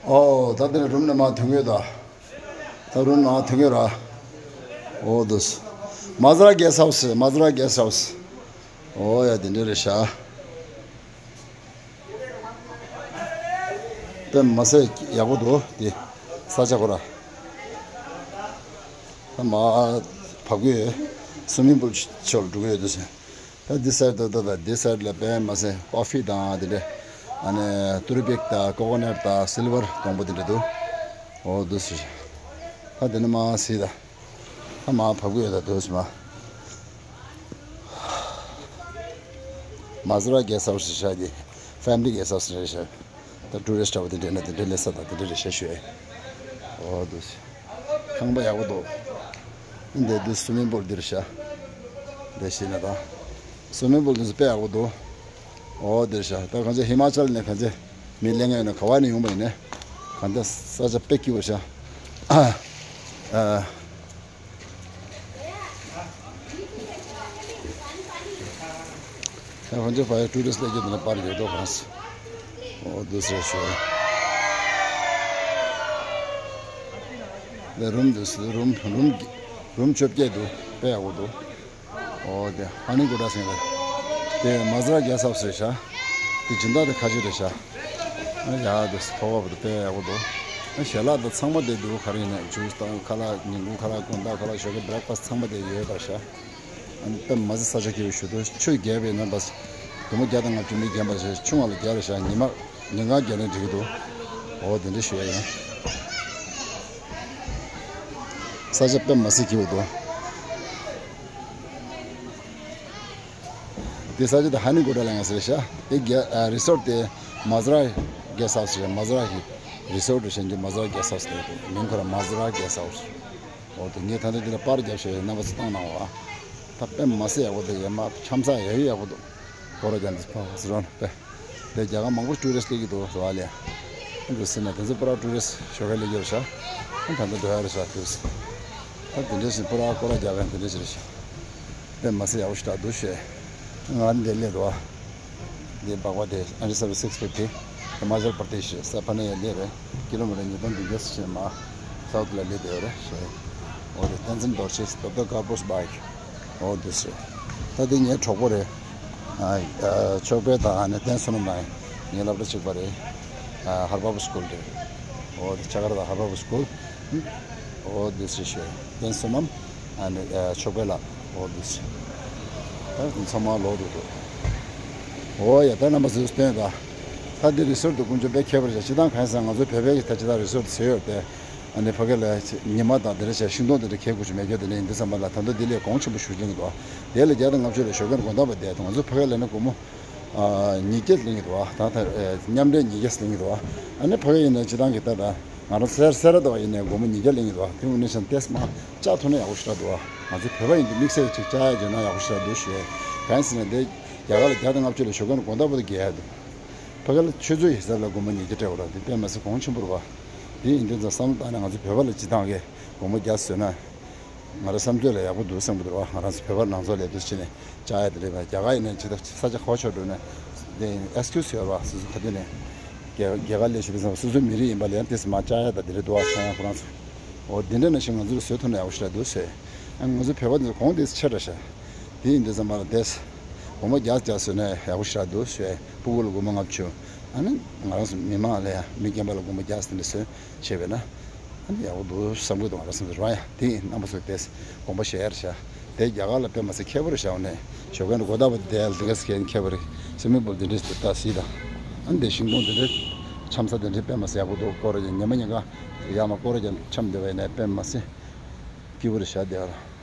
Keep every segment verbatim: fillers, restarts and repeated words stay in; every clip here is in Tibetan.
ཨོ་ད་དེ་ནས་རུམ་ནས་མར་ཐོན་གྱི་ཡོད་ད། ད་རུམ་ནང་ཐོན་གྱི་ར། ཨོ་དུས། མ་ཛ་ར་གེ་སི་ཧའུ་སི། མ་ཛ་ར་གེ་སི་ཧའུ་སི། ཨོ་ཡ་དེ་འདྲ་རེད་ཤག་དཔེ་མ་ཟད་ཡག་པོ་འདུག་དེ་ས་ཆ་ཁོ་ར། ད་མར་བབས་ཀྱི་ཡོད། སུ་མིང་པུལ་ཕྱོགས་ལ་འགྲོ་གི་ཡོད་དུས། ད་འདི་སའིཌ་ད་ད་ད་འདི་སའིཌ་ལ་དཔེ་མ་ཟད་ཀོ་ཕི་དང་དེ་འདྲ། ཨ་ནི་ཏུར་པིག་དང་ཀོ་ཀོ་ནཊ་དང་སིལ་ཝར་སྡོང་པོ་དེ་འདྲ་འདུག་ཨོ་འདུག་སེ། ད་དེ་ནས་མར་གཟིགས་ད། ད་མར་བབས་ཀྱི་ཡོད་ད་འདུག་སེ་མར། མ་ཛ་ར་གེ་སི་ཧའུ་སི་ཤག་གི་ཕེ་མི་ལི་གེ་སི་ཧའུ་སི་རེད་ཤག་ད་ཊུ་རི་སི་ཊི་འདྲ་པོ་དེ་འདྲ་ན་དེ་འདྲ་སླེབས་ས་དང་དེ་འདྲ་རེད་ཤག་ཞུ་ཡས། ཨོ་འདུག་སེ། ཁང་པ་ཡག་པོ་འདུག་འདི་འདུག་སུ་མིང་པུལ་འདི་རེད་ཤག་འདི་ཤེས་ན་ད། སུ་མིང་པུལ་འདི་ཚོ་དཔེ་ཡག་པོ་འདུག་ཨོ་འདི་རེད་ཤག་ད་གང་ཅི་ཧི་མ་ཅལ་ནས་གང་ཅི་མི་གླེང་ཡོད་ན་ག་བ་ནས་ཡོང་པ་ཡིན་ནའི། གང་ཅི་ས་ཆ་དཔེ་སྐྱིད་པོ་ཤག་ཨ། ཨ། ད་ཁོང་ཚོའི་ཕ་ཡུལ་ཊུ་རི་སི་ཊི་སླེབས་རྒྱུ་དེ་ནས་པར་ཡོད་འགྲོ་གང་སྲིད། ཨོ་འདུག་སེ་ཞུ། ད་རུམ་འདུག་སེ་རུམ་རུམ་རུམ་བཅོ་བརྒྱད་འདུག་དཔེ་ཡག་པོ་འདུག་ཨོ་དེ་ཧ་ནི་གུ་ཌ་ཟེར་བའི་དེ་མ་ཛ་ར་གེ་སི་ཧའུ་སི་རེད་ཤག་དེ་སྦྱིན་བདག་དེ་ཁ་ཆེ་རེད་ཤག་ཨ་ཡ་འདུག་སེ་ཐོག་པ་བུ་དེ་དཔེ་ཡག་པོ་འདུག་ཨ་ཞལ་ལག་དང་ཚང་མ་དེ་འདུག་ག་རེ་ཡིན་ན་ཇུས་དང་ཁ་ལག་ཉིན་གུང་ཁ་ལག་དགོང་དག་ཁ་ལག་ཞོགས་ཀའི་བྷི་རེག་ཕ་སི་ཚང་མ་དེ་ཡོད་པ་ཤག་ཨ་ནི་དཔེ་མ་ཟད་ས་ཆ་སྐྱིད་པོ་ཞེ་པོ་འདུག་ཆུ་རྒྱས་པའི་རྣམ་པ་སྒོར་མོ་བརྒྱ་དང་ལྔ་བཅུ་མི་རྒན་པ་ཞིག་ཆུང་བ་ལ་བརྒྱ་རེད་ཤག་ཉི་མ་ཉིན་གང་བརྒྱ་ནས་འགྲིག་གི་འདུག་ཨོ་དེ་འདྲ་ཞུ་ཡ་ཡིན། ས་ཆ་དཔེ་མ་ཟད་སྐྱིད་པོ་འདུག་དེ་ས་ཆ་དེ་ཧ་ནི་གུ་ཌ་ལབ་ཡ་ཟེར་ཤག་དེ་གེ་ཨ་རི་སོར་ཊི་དེ་མ་ཛ་ར་གེ་སི་ཧའུ་སི་རེད། མ་ཛ་ར་གི་རི་སོར་ཊི་རེད་ཤག་མ་ཛ་ར་གེ་སི་ཧའུ་སི་ལབ་ཡ་འདུག་མིང་ཁོ་ར་མ་ཛ་ར་གེ་སི་ཧའུ་སི། འོ་དེ་ངས་ད་ལྟ་འདི་ལ་པར་རྒྱབ་བཞག་ཡོད། རྣམ་པ་ཚོ་བཏང་གནང་བ། ད་དཔེ་མ་ཟད་ཡག་པོ་འདུག་ཡ་མ་འཆམ་ས་ཡག་ཡོད་ཡག་པོ་འདུག་སྐོར་ར་རྒྱག་འདི་ཕ་ཟེར་རོ་ན་དཔེ། དེ་རྒྱ་གར་མང་པོ་ཊུ་རི་སི་སླེབས་ཀྱི་འདུག་རེད་བ་ལས། འདི་ཟེར་ན་དེ་ཚོ་པུ་ར་ཊུ་རི་སི་ཞོགས་ཀས་སླེབས་ཀྱི་རེད་ཤག་ད་ལྟ་འགྲོ་ཡ་རེད་ཤག་ཊུ་རི་སི། ད་དེ་འདྲ་ཞིག་པུ་ར་སྐོར་ར་རྒྱག་ཡ་དེ་འདྲ་ཞིག་རེད་ཤག་དཔེ་མ་ཟད་ཡག་པོ་ཞེ་དྲག་འདུག་ཤག་ང་འདི་སླེབས་འདུག་བ། འདི་སྦག་སྦག་དེ་ཨམ་རི་སར་སིགས་ཕིབ་ཊི། ཧི་མ་ཅལ་པར་དེ་ཤི་ས་ཕ་ན་ཡ་སླེབས་རེད། ཀི་ལོ་མི་ཊར་ཉིས་སྟོང་བདུན་བརྒྱ་ཕྱིན་མ། སའུ་ཐི་ལ་སླེབས་བསྡད་ཡོད་རེད་ཤག་འོ་དེ་བསྟན་འཛིན་རྡོ་རྗེ་སྟོབས་ལྡན་ཀར་པོ་སྦའིཀ་འོ་དེ་ཤག་ད་དེ་ངའི་གྲོགས་པོ་རེད། ཨ་ཨ་ཕྱུག་པའི་དང་ཨ་ནི་བསྟན་བསོད་ནམས་དང་ངའི་སློབ་གྲྭ་གཅིག་པ་རེད། ཨ་ཧར་པ་བུ་སྐུལ་རེད། འོ་དེ་ཆ་ག་ར་དང་ཧར་པ་བུ་སྐུལ། འོ་དེ་ཤག་བསྟན་བསོད་ནམས། ཨ་ནི་ཨ་ཕྱུག་པའི་ལགས་འོ་འདུག་སེ། ད་ཚང་མ་ལོག་འགྲོ་འདུག་འོ་ཡ་ད་རྣམ་པ་ཚོས་སྟོན་ད། ད་འདི་རི་སོར་ཊི་དེ་དཀོན་མཆོག་དཔེ་ཁྱད་པར་ཅན་སྤྱིར་བཏང་གང་ཡིན་ཟེར་ན་ང་ཚོ་བོད་པའི་གི་ད་སྤྱིར་བཏང་རི་སོར་ཊི་ཟེར་ཡོད་དེ། ཨ་ནི་ཕ་གི་ལ་ཉི་མ་དང་དེ་འདྲ་བྱས་ཤིང་སྡོང་དེ་འདྲ་ཁྱེར་དགོས་ཀྱི་མེད་རྒྱུ་དེ་འདྲ་ཡིན་དུས་ཙམ་པ་ལ་ད་དུང་དེ་ལས་གོང་ཆེན་པོ་ཞེ་པོ་ཅིག་སླེབས་ཀྱི་འདུག་དེ་ལ་བརྒྱ་དང་ལྔ་བཅུ་ལ་ཞོགས་ཀས་དགོང་དག་བར་བསྡད་དུས་ང་ཚོ་ཕ་གི་ལ་ནི་སྒོར་མོ་ཨ་ཉིས་བརྒྱ་ལེན་གྱི་འདུག་ད་ད་མཉམ་འབྲེལ་ཉིས་བརྒྱ་ལེན་གྱི་འདུག་ཨ་ནི་ཕ་གི་ཡིན་ན་སྤྱིར་བཏང་གི་ད་ད། ང་རང་སེར་སེར་ར་དོ་ཡིན་ནའི་སྒོར་མོ་ཉིས་བརྒྱ་ལེན་གྱི་འདུག་དེ་འུ་ནས་ཤང་ཏེས་མ་བཅག་ཐུབ་ན་ཡག་པོ་ཞེ་དྲག་འདུག་ང་ཚོ་བོད་པ་ཡིན་དུས་དམིགས་བསལ་ཅིག་བཅག་ཡ་བྱས་ན་ཡག་པོ་ཞེ་དྲག་འདུག་ཞུ་ཡས། གང་ཡིན་ཟེར་ན་དེ་རྒྱ་གར་ལ་བརྒྱ་དང་ལྔ་བཅུ་ལ་ཞོགས་ཀས་དགོང་དག་བར་དུ་རྒྱག་ཡ་འདུག་ཕ་གི་ལ་ཆུ་ཚོད་ཡིན་ས་ལ་སྒོར་མོ་ཉིས་བརྒྱ་སྤྲད་དགོས་ར་དེ་དཔེ་མ་སྲིད་གོང་ཆེན་པོ་རེད་བ། དེ་ཡིན་དུས་ཙང་བསམ་བློ་བཏང་ནས་ང་ཚོ་བོད་པ་ལ་སྤྱིར་བཏང་གི་སྒོར་མོ་བརྒྱ་བཟོས་ན། ང་རང་བསམ་ཚོད་ལ་ཡག་པོ་འདུག་བསམ་གྱི་འདུག་བ། ང་རང་ཚོ་བོད་པ་ནང་ཚོགས་ལས་དུས་ཕྱིན་ནས་བཅག་ཡ་དེ་རེད་པ། རྒྱ་གར་ཡིན་ན་ཇི་ལྟར་ས་ཆ་ཁ་བ་ཕྱོགས་འགྲོ་ནས་དེ་ཨེགས་ཀིའུ་སི་ཡོད་རེད་བ། སོ་སོ་ག་དུས་ནས་རྒྱ་རྒྱ་གར་ལས་ཞུ་བའི་སོ་སོའི་མི་རིགས་ཡིན་པ་ལ་ཡང་དེ་ཚོ་མ་བཅག་ཡ་ད་དེ་རེད་འདུག་བ། ཆ་ཡང་ཁོ་རང་ཚོ་འོ་དེ་འདྲ་ནང་བཞིན་ང་ཚོ་ལ་བཟོས་ཐུབ་ན་ཡག་པོ་ཞེ་དྲག་འདུག་ཟེར། ཨ་ང་ཚོ་བོད་པ་འདི་ཚོ་གོང་དེ་ཆེ་དྲགས་ཤག་དེ་ཡིན་དུས་ཙམ་པ་ལ་དེ་སྒོར་མོ་བརྒྱ་བརྒྱ་བཟོས་ན་ཡག་པོ་ཞེ་དྲག་འདུག་ཟེར། སྤུ་གུ་ལ་སྒོར་མོ་ལྔ་བཅུ། ཨ་ནི་ང་རང་ཚོ་མི་མང་ལ་ཡང་མི་རྒན་པ་ལ་སྒོར་མོ་བརྒྱ་ཟེར་ནས་བཟོས། བྱས་པས་ན། ཨ་ནི་ཡག་པོ་འདུག་བསམ་གྱི་འདུག་ང་རང་སེམས་སུ་རང་ཡང་དེ་ཡིན་རྣམ་པ་ཚོས་དེ་དགོངས་པ་བཞེས་ཡ་རེད་ཤག་དེ་རྒྱ་གར་ལ་དཔེ་མ་ཚད་ཁྱད་པར་བཞག་ནས་ཞོགས་ཀས་དགོང་དག་བར་དེ་ལ་དེ་ག་ཟེར་མཁན་ཁྱད་པར་རེད། སུ་མིང་པུལ་དེ་འདྲས་དེ་ལྟ་སྲིད་དང་། ཨ་ནི་དེ་ཤིང་སྡོང་དེ་འདྲས་འཆམ་ས་དེ་འདྲས་དཔེ་མ་ཚད་ཡག་པོ་འདུག་སྐོར་ར་ཀྱང་ཉི་མ་ཉིན་གང་ཡར་མར་སྐོར་ར་ཀྱང་འཆམ་བསྡད་པ་ཡིན་ན་དཔེ་མ་ཚད་སྐྱིད་པོ་རེད་ཤག་དེ་ལ།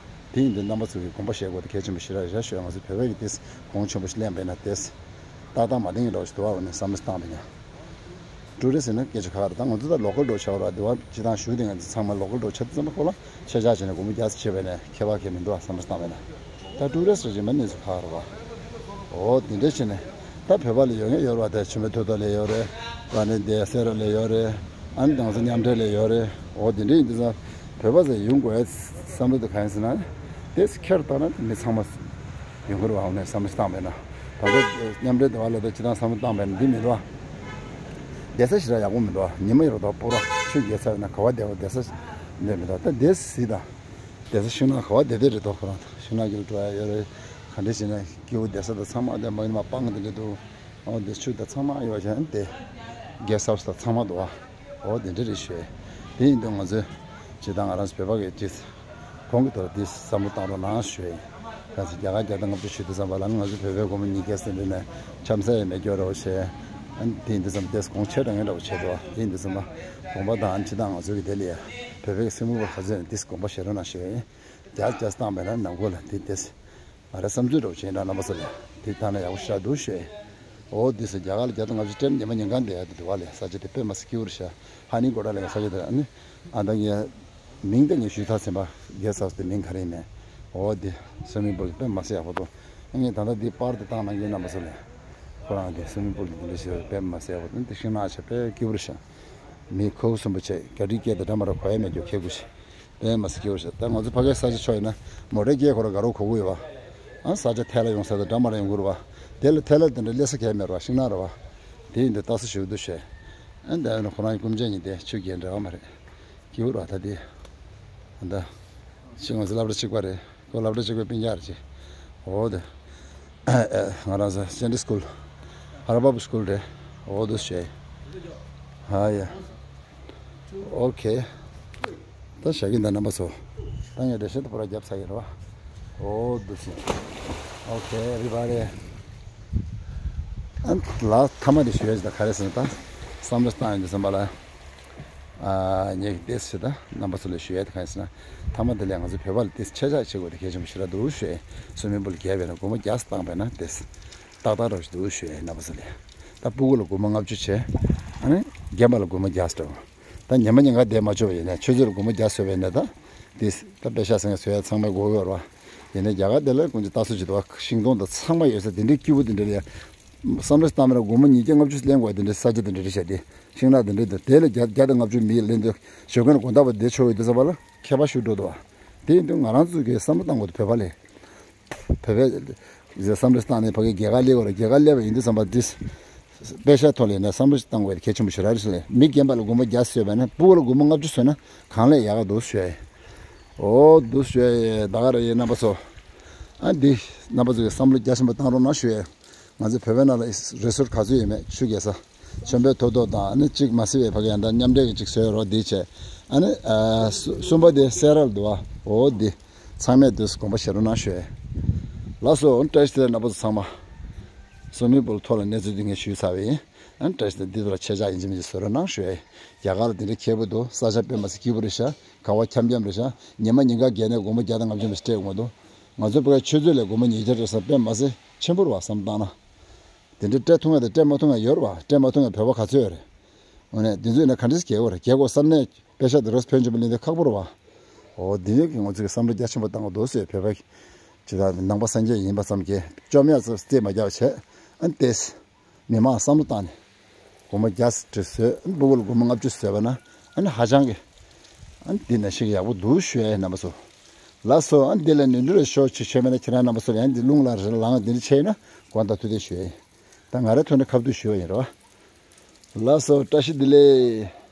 དེ་ཡིན་དུས་རྣམ་པ་ཚོ་གིས་དགོངས་པ་བཞེས་དགོས་དེ་གལ་ཆེན་པོ་ཞེ་དྲག་རེད་ཤག་ང་ཚོ་བོད་པ་གིས་དེ་གོང་ཆེན་པོ་ཞིག་ལེན་པ་ཡིན་ན་དེ། ཏག་ཏག་མ་བསྟན་གྱི་འདྲ་བོ་ཞིག་འདུག་བ། འོ་ནས་བསམ་བློ་བཏང་པ་ཡིན་ན། ཊུ་རི་སི་ནི་སྐད་ཆ་ཁག་རེད། ད་ང་ཚོ་ད་ལོ་ཀལ་འདྲ་བོ་ཆགས་པ་རེད་བ། འདི་བ་སྤྱི་བཏང་ཞུ་དེ་ང་ཚོ་ཚང་མ་ལོ་ཀལ་འདྲ་བོ་ཆགས་དུས་ཙམ་པ་ཁོ་ལ་ཆེ་ཆག་བྱས་ནས་སྒོར་མོ་བརྒྱ་ཙམ་བྱས་པ་ཡིན་ན་ཁྱད་པར་གང་ཡང་མི་འདུག་བ། བསམ་བློ་བཏང་པ་ཡིན་ན། ད་ཊུ་རི་སི་རེད་ཅེས་མ་གནས་ཚུལ་ཁག་རེད་བ། འོ་དེ་འདྲ་བྱས་ནས་ད་བོད་པ་ལ་ཡོད་ངེས་ཡོད་རེད་བ། ད་ཆུ་མོ་ཐོག་ཐོག་ལ་ཡོད་རེད་བ། ནི་དེ་སེ་ར་ལ་ཡོད་རེད། ཨ་ནི་ང་ཚོ་མཉམ་འབྲེལ་ལ་ཡོད་རེད། འོ་དེ་འདྲ་ཡིན་དུས་ཙང་བོད་པ་ཚོ་ཡོང་དགོས་བསམ་བློ་དེ་གང་ཡིན་ཟེར་ན། དེ་ཁྱེར་བཏང་ན་མི་ཚང་མ་ཡོང་གི་རེད་བ། འོ་ནས་བསམ་བློ་བཏང་པ་ཡིན་ན། ད་ལྟ་མཉམ་འབྲེལ་དེ་བ་ལ་ད་སྤྱི་བཏང་བསམ་བློ་བཏང་པ་ཡིན་ན་འདི་མི་འདུག་བ། བསྡད་ས་ཞེ་དྲག་ཡག་པོ་མི་འདུག་ཉི་མ་ཡོད་རེད་དོ། སྤོ་ར་ཆུ་རྒྱས་ཚར་བས་ན་ག་བ་བསྡད་པ་བསྡད་ས་འདྲ་མི་འདུག་ད་བསྡད་སྲིད་ད། བསྡད་ས་ཤིང་ནགས་ག་བ་བསྡད་བསྡད་རེད་དོ། ཁོ་རང་ཤིང་ནགས་ཀྱི་འགྲོ་ཡ་ཡོད་རེད། ག་འདྲ་བྱས་ན་སྐྱིད་པོ་བསྡད་ས་དང་ཚང་མ་དེ་མ་ཡིན་ན་མ་སྤང་གི་དེ་འདྲ་འདུག་ཨོ་དེ་ཆུ་དང་ཚང་མ་ཡོད་བྱས་དེ་གེ་སི་ཊི་ཧའུ་སི་དང་ཚང་མ་འདུག་ཨོ་དེ་འདྲ་རེད་ཤོད། དེ་ཡིན་དུས་ང་ཚོས་ཇི་ལྟར་ང་རང་ཚོ་བོད་པ་གི་ཅིག་གོང་གི་ཐོག་འདི་བསམ་བློ་བཏང་རོགས་གནང་ཞུ་ཡིན། ག་ཚོད་རྒྱ་གར་རྒྱ་དང་ལྔ་བཅུ་ཞུ་དུས་ཙམ་པ་ལ་ང་ཚོ་བོད་པའི་སྒོར་མོ་ཉིས་བརྒྱ་ཟེར་འདི་ནས་འཆམ་ས་ཡང་མེད་སྐྱོ་རོགས་བྱས། ཨ་ནི་དེ་ཡིན་དུས་ཙམ་དེས་གོང་ཆེ་དྲགས་ངན་འདྲ་བོ་བྱས་འདུག་དེ་ཡིན་དུས་ཙམ་པ་དགོངས་པ་དང་ཨ་ནི་ཅི་དང་ང་ཚོ་གི་དེ་ལ་ཡ་བོད་པའི་སེམས་ཁུར་བ་ག་ཚོད་ནས་དེས་དགོངས་པ་བཞེས་རོགས་གནང་ཞུ་ཡིན། རྒྱ་རྒྱ་བཏང་བས་ན་ནང་ཁུལ་ལ་དེ་དེས་ང་རང་བསམ་ཚུལ་འདྲ་བོ་བྱས་འདྲ་རྣམ་པ་ཚོ་ལ་དེ་བཏང་ན་ཡག་པོ་ཞེ་དྲག་འདུག་ཞུ་ཡིན། འོ་འདི་ཟེར་རྒྱ་གར་ལ་རྒྱ་དང་ལྔ་བཅུ་སྤྲད་ཉི་མ་ཉིན་གང་བསྡད་ཡ་དེ་འདུག་བ་ལས་ས་ཆ་དེ་དཔེ་མ་སྲིད་སྐྱིད་པོ་རེད་ཤག་ཧ་ནི་གོ་ཊ་ལ་ཡ་ས་ཆ་དེ་ཨ་ནི་ཨ་ད་ངས་མིང་ད་ངས་ཞུས་ཚར་ཟིན་པ་གེ་སི་ཊི་ཧའུ་སི་དེ་མིང་ག་རེ་ཡིན་མིན། འོ་འདི་སུ་མི་པུལ་དཔེ་མ་སྲིད་ཡག་པོ་འདུག་ངས་ད་ལྟ་འདི་པར་དེ་བཏང་གནང་མཁན་རྣམ་པ་ཚོ་ལ་ཁོ་རང་འདི་སུ་མི་པུལ་དེ་འདི་འདྲ་ཞིག་དཔེ་མ་སྲིད་ཡག་པོ་འདུག་འདི་ཤིང་ནགས་ཆེ་དཔེ་སྐྱིད་པོ་རེད་ཤག་མི་ཁོ་གསུམ་པོ་བྱས་ག་རི་སྐད་དེ་འདྲ་མ་ར་གོ་ཡ་མེད་རྒྱུ་ཁེ་གུ་ཞིག་དཔེ་མ་སྲིད་སྐྱིད་པོ་ཞིག་ད་ང་ཚོ་ཕ་གའི་ས་ཆ་ཕྱོགས་ཡིན་ན་མོ་ཊའི་སྐད་ཁོ་ར་དགའ་རོགས་གོ་གི་ཡོད་པ། ཨ་ས་ཆ་ཐལ་ལ་ཡོང་ས་དང་འདྲ་མ་ར་ཡོང་གི་རེད་པ། དེ་ལ་ཐལ་ལ་དེ་འདྲ་སླེབས་ས་གས་མེད་རེད་པ། ཤིང་ནགས་རེད་པ། དེ་ཡིན་དུས་ལྟ་ས་ཞུ་འདུག་ཞེས། ཨ་འདི་ནི་ཁོ་རང་གི་སྐུ་མཆེད་ཉིད་དེ་ཆུ་རྒྱལ་འདྲ་བ་མ་རེད། སྐྱིད་པོ་རེད་པ་ད་དེ། ད་ཅི་ང་ཚོ་སློབ་གྲྭ་གཅིག་པ་རེད། ཁོ་སློབ་གྲྭ་གཅིག་པའི་སྤུན་ཀྱག་རེད་ཅེ། འོ་དེ། ང་རང་ཚོ་སེན་ཌེ་སྐུལ། ཧར་བབ་སྐུལ་རེད། འོ་དེ་བྱས། ཧ་ཡ། ཨོ་ཁེ། ད་བཞག་གི་འདུག་རྣམ་པ་ཚོ། ད་ངས་འགྲེལ་བཤད་དེ་པུ་ར་བརྒྱབ་ཚར་གི་རེད་པ། འོ་དེ་བྱས། ཨོ་ཁེ་ཨེ་བྷི་རི་བྷ་ཌི། ཨ་ལ་མཐའ་མ་དེ་ཞུ་ཡ་ཅིག་ད་ག་རེ་ཟེར་ན་ད། བསམ་བློ་བཏང་ཡོང་དུས་ཙམ་པ་ལ། ཨ་ངས་ཀྱི་ཏེས་ཞེས་ད་རྣམ་པ་ཚོ་ལ་ཞུ་ཡ་དེ་གང་ཡིན་ཟེར་ན། མཐའ་མ་དེ་ལས་ང་ཚོ་བོད་པ་ལ་ཏེས་ཆེ་ཆག་བྱེད་དགོས་དེ་གལ་ཆེན་པོ་ཞེ་དྲག་འདུག་ཞུ་ཡ་ཡིན། སུ་མི་པུལ་བརྒྱབ་པས་ན་སྒོར་མོ་བརྒྱ་བཏང་བས་ན་ཏེས་ཏག་ཏག་རོགས་ཞིག་འདུག་ཞུ་ཡ་ཡིན་རྣམ་པ་ཚོ་ལ། ད་སྤུ་གུ་ལ་སྒོར་མོ་ལྔ་བཅུ་བྱས། ཨ་ནི་རྒན་པ་ལ་སྒོར་མོ་བརྒྱ་སྤྲད། ད་ཉི་མ་ཉིན་གང་བསྡད་མ་ཆོག་པ་ཡིན་ན་ཆུ་ཚོད་ལ་སྒོར་མོ་བརྒྱ་བཟོས་པ་ཡིན་ན་ད། ཏེས་ད་པེ་ཤ་ཟེར་ཡ་བཟོ་ཡ་ཚང་མའི་སྒོ་ཡོད་རེད་པ། ཡིན་ན་རྒྱ་གར་དེ་ལ་ཀུན་གྱིས་ལྟ་ཚུལ་ཅིག་འདུག་པ། ཤིང་སྡོང་དང་ཚང་མ་ཡོད་ས་དེ་འདྲའི་སྐྱིད་པོ་དེ་འདྲ་ལ་ཡ། བསམ་བློ་བཏང་མེད་ན་སྒོར་མོ་ཉིས་བརྒྱ་ལྔ་བཅུ་ལེན་དགོས་དེ་འདྲའི་ས་ཆ་དེ་འདྲ་རེད་ཤག་དེ་ཤིང་ནགས་དེ་འདྲ་འདུག་དེ་ལ་བརྒྱ་བརྒྱ་དང་ལྔ་བཅུ་མི་ལེན་དུས་ཞོགས་ཀས་དགོང་དག་བར་བསྡད་ཆོག་ཡོད་དུས་ཙམ་པ་ལ་ཁྱད་པར་ཞིག་འགྲོ་འདུག་པ། དེ་ཡིན་དུས་ང་རང་ཚོ་གིས་བསམ་བློ་བཏང་དགོས་འདུག་བོད་པ་ལ། བོད་པས་བསམ་བློ་བཏང་ནས་ཕ་གིའི་རྒྱལ་ཁ་སླེབས་པ་རེད། རྒྱལ་ཁ་སླེབས་པ་ཡིན་དུས་ཙམ་པ་འདི་པེ་ཤ་ཐོག་ལ་ཡིན་ན་བསམ་བློ་ཞིག་བཏང་དགོས་དེ་གལ་ཆེན་པོ་ཞེ་དྲག་རེད་ཟེར་ལས། མི་རྒན་པ་ལ་སྒོར་མོ་བརྒྱ་བཟོས་པ་ན་སྤུ་གུ་ལ་སྒོར་མོ་ལྔ་བཅུ་བཟོས་ན་གང་ལས་ཡག་ག་འདུག་ཞུ་ཡ་ཡིན། འོ་འདུག་ཞུ་ཡ་ཡིན་ད་ག་རེད་ཡིན་རྣམ་པ་ཚོ། ཨ་འདི་རྣམ་པ་ཚོ་གིས་བསམ་བློ་རྒྱ་ཆེན་པོ་བཏང་རོགས་གནང་ཞུ་ཡ་ཡིན། ང་ཚོའི་བོད་པའི་ནང་ལ་རི་སོར་ག་ཚོད་ཡོད་མེད་ཆུ་རྒྱས་ས། ཆོས་འཕེལ་མཐོ་སྡོད་དང་ཨ་ནི་གཅིག་མ་སྲིད་པའི་ཕ་གི་ཡང་ད་མཉམ་འབྲེལ་གྱི་གཅིག་བཟོས་རོགས་འདི་བྱས། ཨ་ནི་ཨ་གསུ་གསུམ་པ་དེ་སེ་ར་ལ་འདུག་པ། འོ་འདི། ཚང་མས་འདུག་སེ་དགོངས་པ་བཞེས་རོགས་གནང་ཞུ་ཡ་ཡིན། ལགས་སོ་བཀྲ་ཤིས་བདེ་ལེགས་རྣམ་པ་ཚོ་ཚང་མ། སུ་མི་པུལ་ཐོག་ལ་གནས་ཚུལ་འདི་ངས་ཞུས་ཚར་བ་ཡིན། ཨ་ནི་བཀྲ་ཤིས་བདེ་ལེགས་འདི་ཚོ་ལ་ཆེ་ཆག་ཡིན་གཅིག་མིན་གཅིག་བཟོ་རོགས་གནང་ཞུ་ཡ་ཡིན། རྒྱ་གར་ལ་འདི་འདྲ་ཁེ་པོ་འདུག་ས་ཆ་དཔེ་མ་སྲིད་སྐྱིད་པོ་རེད་ཤག་ག་བ་འཁྱམ་འཁྱམ་རེད་ཤག་ཉི་མ་ཉིན་གང་བརྒྱ་ནས་སྒོར་མོ་བརྒྱ་དང་ལྔ་བཅུ་མ་ཞིག་སྤྲད་འོང་གི་འདུག་ང་ཚོ་ཕ་གིར་ཆུ་ཚོད་ལ་སྒོར་མོ་ཉིས་བརྒྱ་སྤྲད་ས་དཔེ་མ་སྲིད་ཆེན་པོ་རེད་པ་བསམ་བཏང་ན། དེ་འདྲ་སྤྲད་ཐུབ་མཁན་དང་སྤྲད་མ་ཐུབ་མཁན་ཡོད་རེད་པ། སྤྲད་མ་ཐུབ་མཁན་བོད་པ་ག་ཚོད་ཡོད་རེད། འོ་ནས་དེ་ཚོ་ཡིན་ན་ག་འདྲས་སེ་རྒྱལ་བོ་རེད། རྒྱལ་གོ་བསམ་ནས་པེ་ཤ་དེ་རོགས་ཕན་ཆེན་པོ་ལེན་དེ་ཁག་པོ་རེད་པ། འོ་དེ་ནས་ང་ཚོ་གི་བསམ་བློ་རྒྱ་ཆེན་པོ་བཏང་དགོས་འདུག་ཟེར། བོད་པ་ཇི་ལྟར་ནང་པ་སངས་རྒྱས་ཡིན་པ་ཙམ་གྱིས་བཅོམ་ཡག་ཙམ་རྩིས་མ་རྒྱག་བྱས། ཨ་ནི་ཏེས་མི་མང་བསམ་བློ་བཏང་ནས་སྒོར་མོ་བརྒྱ་ཙམ་བཟོས། ཨ་ནི་སྤུ་གུ་ལ་སྒོར་མོ་ལྔ་བཅུ་བཟོས་པ་ན་ཨ་ནི་ཧ་ཅང་གི་ཨ་ནི་འདི་ནང་བཞིན་ཡག་པོ་འདུག་ཞུ་ཡ་ཡིན་རྣམ་པ་ཚོ། ལགས་སོ། ཨ་ནི་འདི་ལ་ནོར་འཁྲུལ་རེ་ཤོར་ཅིག་བྱས་མེད་ན་ཁྱེད་རང་རྣམ་པ་ཚོ་ལ་ཡང་འདི་རླུང་ལ་རེ་ལངས་འདི་འདྲ་བྱས་ཡིན་ན་དགོངས་དག་ཐུགས་བདེ་ཞུ་ཡ་ཡིན། ད་ང་རའི་ཐོག་ནས་ཁ་ཐུག་ཞུ་བ་ཡིན་རོ། ལགས་སོ། བཀྲ་ཤིས་བདེ་ལེགས།